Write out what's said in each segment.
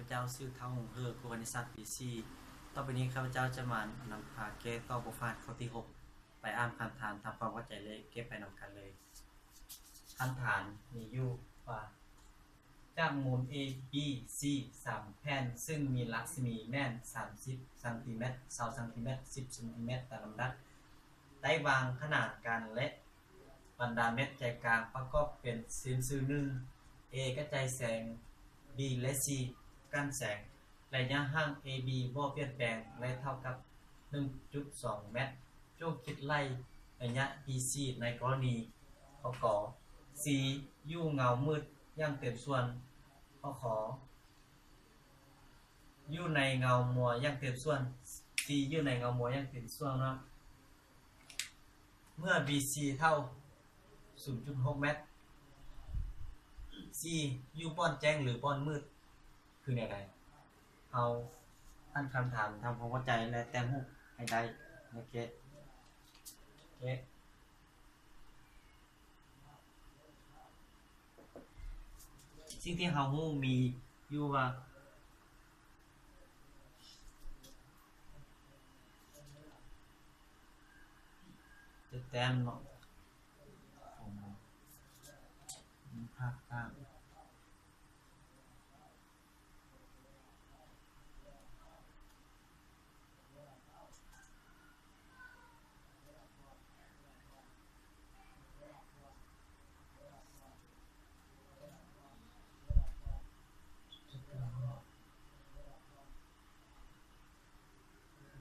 ເຈົ້າຊື່ ທ້າວ ຫົງເຫີ ຄູຄະນິດສາດ ປີສີ່. ຕໍ່ໄປນີ້ ຂ້າພະເຈົ້າຈະມານຳພາແກ້ຕໍ່ບົດຝຶກຫັດຂໍ້ທີຫົກ ໄປອ່ານຄຳຖາມ ທຳຄວາມເຂົ້າໃຈ ແລະ ແກ້ໄຂນຳກັນເລີຍ. ຄຳຖາມມີຢູ່ວ່າ ຈາກມູນ A B C ສາມແຜ່ນ ຊຶ່ງມີລັດສະໝີແມ່ນ ສາມສິບຊັງຕີແມັດ, ຊາວຊັງຕີແມັດ, ສິບຊັງຕີແມັດ ຕາມລຳດັບ, ໄດ້ວາງຂະໜານກັນ ແລະ ບັນດາແມັດໃຈກາງປະກອບເປັນຊິ້ນສ່ວນໜຶ່ງ. A ກະຈາຍແສງ, B ແລະ C ກັ້ນແສງ. ໄລຍະຫ່າງ A B ບໍ່ປ່ຽນແປງ ແລະ ເທົ່າກັບໜຶ່ງຈຸດສອງແມັດ. ຈົ່ງຄິດໄລ່ໄລຍະ B C ໃນກໍລະນີ ຂໍ້ ກ, C ຢູ່ເງົາມືດຢ່າງເຕັມສ່ວນ, ຂໍ້ ຂ, ຢູ່ໃນເງົາມົວຢ່າງເຕັມສ່ວນ, C ຢູ່ໃນເງົາມົວຢ່າງເຕັມສ່ວນເນາະ. ເມື່ອ B C ເທົ່າສູນຈຸດຫົກແມັດ, C ຢູ່ບ່ອນແຈ້ງ ຫຼື ບ່ອນມືດ ຄືແນວໃດ? ເຮົາອ່ານຄຳຖາມ ທຳຄວາມເຂົ້າໃຈ ແລະ ແຕ້ມຮູບໃຫ້ໄດ້ ແລະ ແກ້. ສິ່ງທີ່ເຮົາຮູ້ມີຢູ່ວ່າ ຈະແຕ້ມເນາະ ຂອງມັນ ພາກກາງ.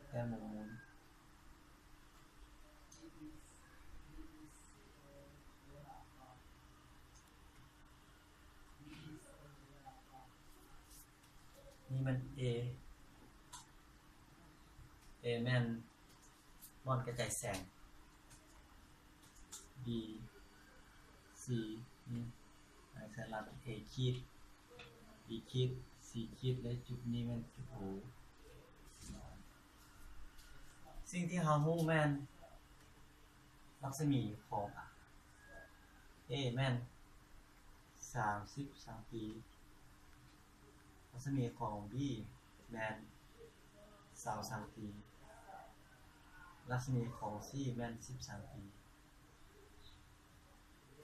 ແຕ້ມໝູນ. ນີ້ແມ່ນ A, A ແມ່ນບ່ອນກະຈາຍແສງ, B, C ນີ້ໃຫ້ໃສ່ລັດ A ຂີດ, B ຂີດ, C ຂີດ ແລະ ຈຸດນີ້ແມ່ນຈຸດ O. ສິ່ງທີ່ເຮົາຮູ້ແມ່ນ ລັດສະໝີຂອງ A ແມ່ນສາມສິບຊັງຕີ, ລັດສະໝີຂອງ B ແມ່ນຊາວຊັງຕີ, ລັດສະໝີຂອງ C ແມ່ນສິບຊັງຕີ.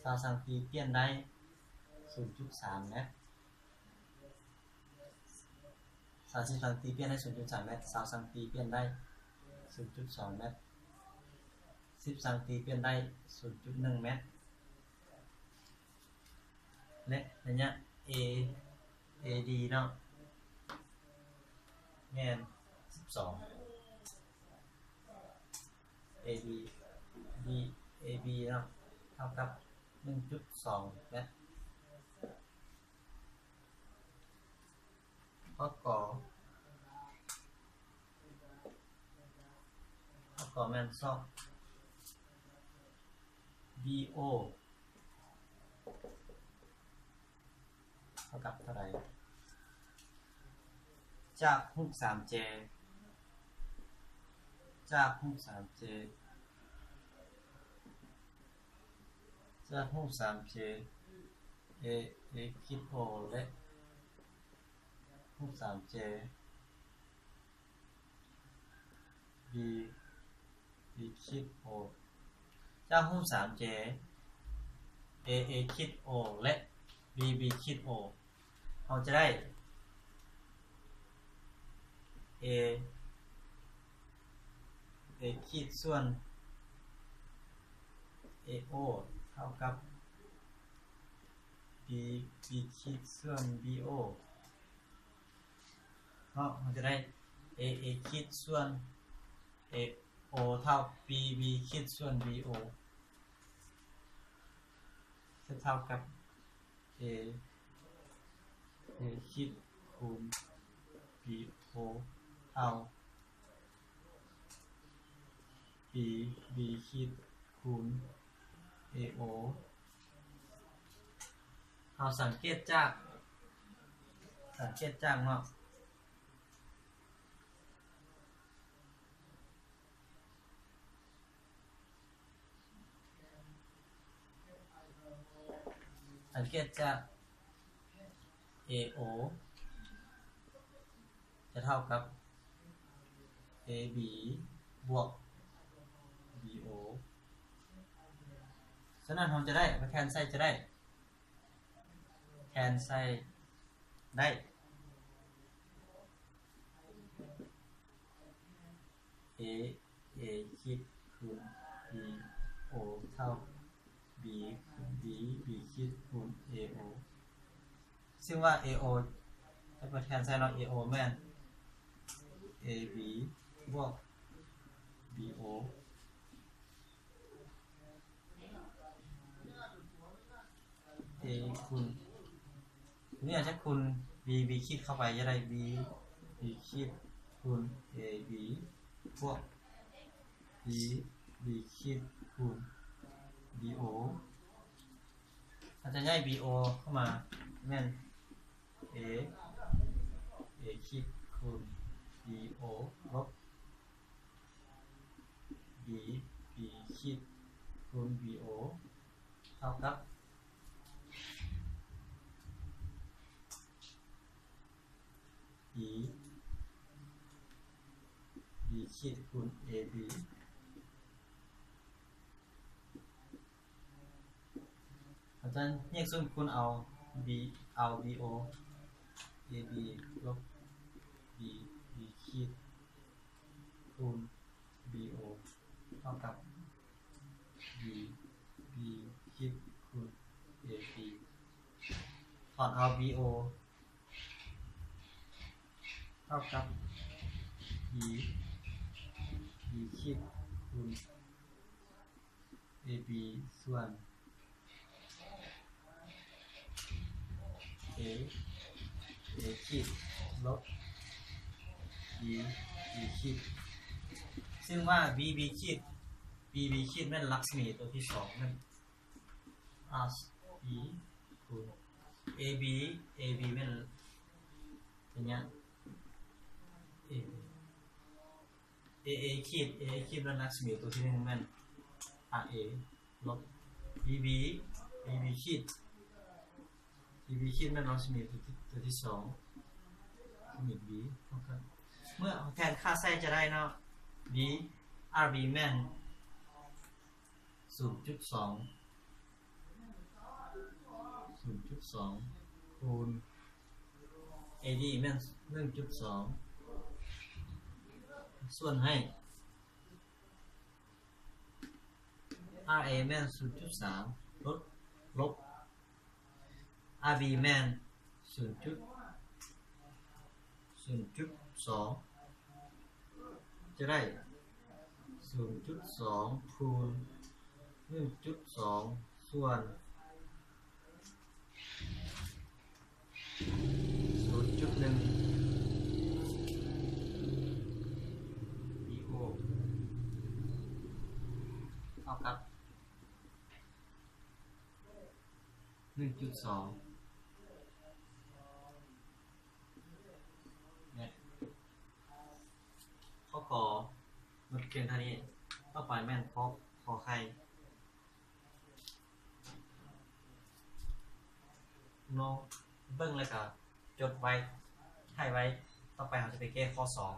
ຊາວຊັງຕີປ່ຽນໄດ້ສູນຈຸດສາມແມັດ. ສາມສິບຊັງຕີປ່ຽນໄດ້ສູນຈຸດສາມແມັດ, ຊາວຊັງຕີປ່ຽນໄດ້ສູນຈຸດສອງແມັດ, ສິບຊັງຕີປ່ຽນໄດ້ສູນຈຸດໜຶ່ງແມັດ ແລະ ໄລຍະ A, AD ເນາະ ແມ່ນສິບສອງ. AD, AD ເນາະ ເທົ່າກັບໜຶ່ງຈຸດສອງແມັດ. ຂໍ້ ກ, ຂໍ້ ກ ແມ່ນຊອກ BO ເທົ່າກັບເທົ່າໃດ? ຈາກຮູບສາມແຈ, ຈາກຮູບສາມແຈ, ຈາກຮູບສາມແຈ, A, A ຂີດ O ແລະ ຮູບສາມແຈ, B, B ຂີດ O. ຈາກຮູບສາມແຈ, A, A ຂີດ O ແລະ B, B ຂີດ O ເຮົາຈະໄດ້ A, A ຂີດສ່ວນ AO ເທົ່າກັບ B, B ຂີດສ່ວນ BO ເນາະ. ເຮົາຈະໄດ້ A, A ຂີດສ່ວນ AO ເທົ່າ B, B ຂີດສ່ວນ BO ຈະເທົ່າກັບ A, A ຂີດຄູນ BO ເທົ່າ B, B ຂີດຄູນ AO. ເຮົາສັງເກດຈາກ, ສັງເກດຈາກເນາະ. ສັງເກດຈາກ AO, ຈະເທົ່າກັບ ເອບີ ບວກ ບີໂອ. ສະນັ້ນເຮົາຈະໄດ້ ເອົາໄປແທນໃສ່ຈະໄດ້ ແທນໃສ່ໄດ້ ເອ ເອຂີດຄູນບີໂອ ເທົ່າບີ ບີຂີດຄູນເອໂອ ຊຶ່ງວ່າເອໂອຈະໄປແທນໃສ່ເນາະ ເອໂອແມ່ນເອບີບວກບີໂອ ເອຄູນ ນີ້ອາດຈະຄູນບີບີຂີດເຂົ້າໄປຈະໄດ້ບີບີຂີດຄູນເອບີບວກບີບີຂີດຄູນບີໂອ ອາດຈະຍ້າຍບີໂອເຂົ້າມາແມ່ນເອ ເອຂີດຄູນບີໂອລົບບີບີຂີດຄູນບີໂອ ເທົ່າກັບ ອີ ອີຂີດຄູນເອບີ ອາຈານແຍກສ່ວນຄູນເອົາບີ ເອົາບີໂອ ເອບີລົບບີບີຂີດ ຄູນບີໂອ ເທົ່າກັບບີບີຂີດຄູນເອບີ ຖອນເອົາບີໂອເທົ່າກັບບີບີຂີດຄູນເອບີ ສ່ວນ ເອ ເອຂີດລົບບີບີຂີດ ຊຶ່ງວ່າບີບີຂີດ ບີບີຂີດແມ່ນລັກສະໝີຕົວທີສອງແມ່ນ ອາສະໝີຄູນເອບີ ເອບີແມ່ນໄລຍະເອ ເອເອຂີດ ເອເອຂີດແມ່ນລັກສະໝີຕົວທີໜຶ່ງແມ່ນອາເອລົບບີບີ ບີບີຂີດ ບີບີຂີດແມ່ນລັກສະໝີຕົວທີ ຕົວທີສອງ ສະໝີບີ ເມື່ອແທນຄ່າໃສ່ຈະໄດ້ເນາະ ບີ ອາບີແມ່ນສູນຈຸດສອງ ສູນຈຸດສອງ ຄູນເອດີແມ່ນໜຶ່ງຈຸດສອງ ສ່ວນໃຫ້ ອາເອແມ່ນສູນຈຸດສາມ ລົບ ລົບ ອາບີແມ່ນສູນຈຸດ ສູນຈຸດສອງ ຈະໄດ້ສູນຈຸດສອງຄູນໜຶ່ງຈຸດສອງ ສ່ວນສູນຈຸດໜຶ່ງ ບີໂອ ເທົ່າກັບ ໜຶ່ງຈຸດສອງ ແມ່ນ ຂໍ້ ຂ ໝົດພຽງເທົ່ານີ້ ຕໍ່ໄປແມ່ນຂໍ້ ຂໍໄຂ່ ນ້ອງເບິ່ງແລ້ວກະຈົດໄວ້ ຖ່າຍໄວ້ ຕໍ່ໄປເຮົາຈະໄປແກ້ຂໍ້ສອງ.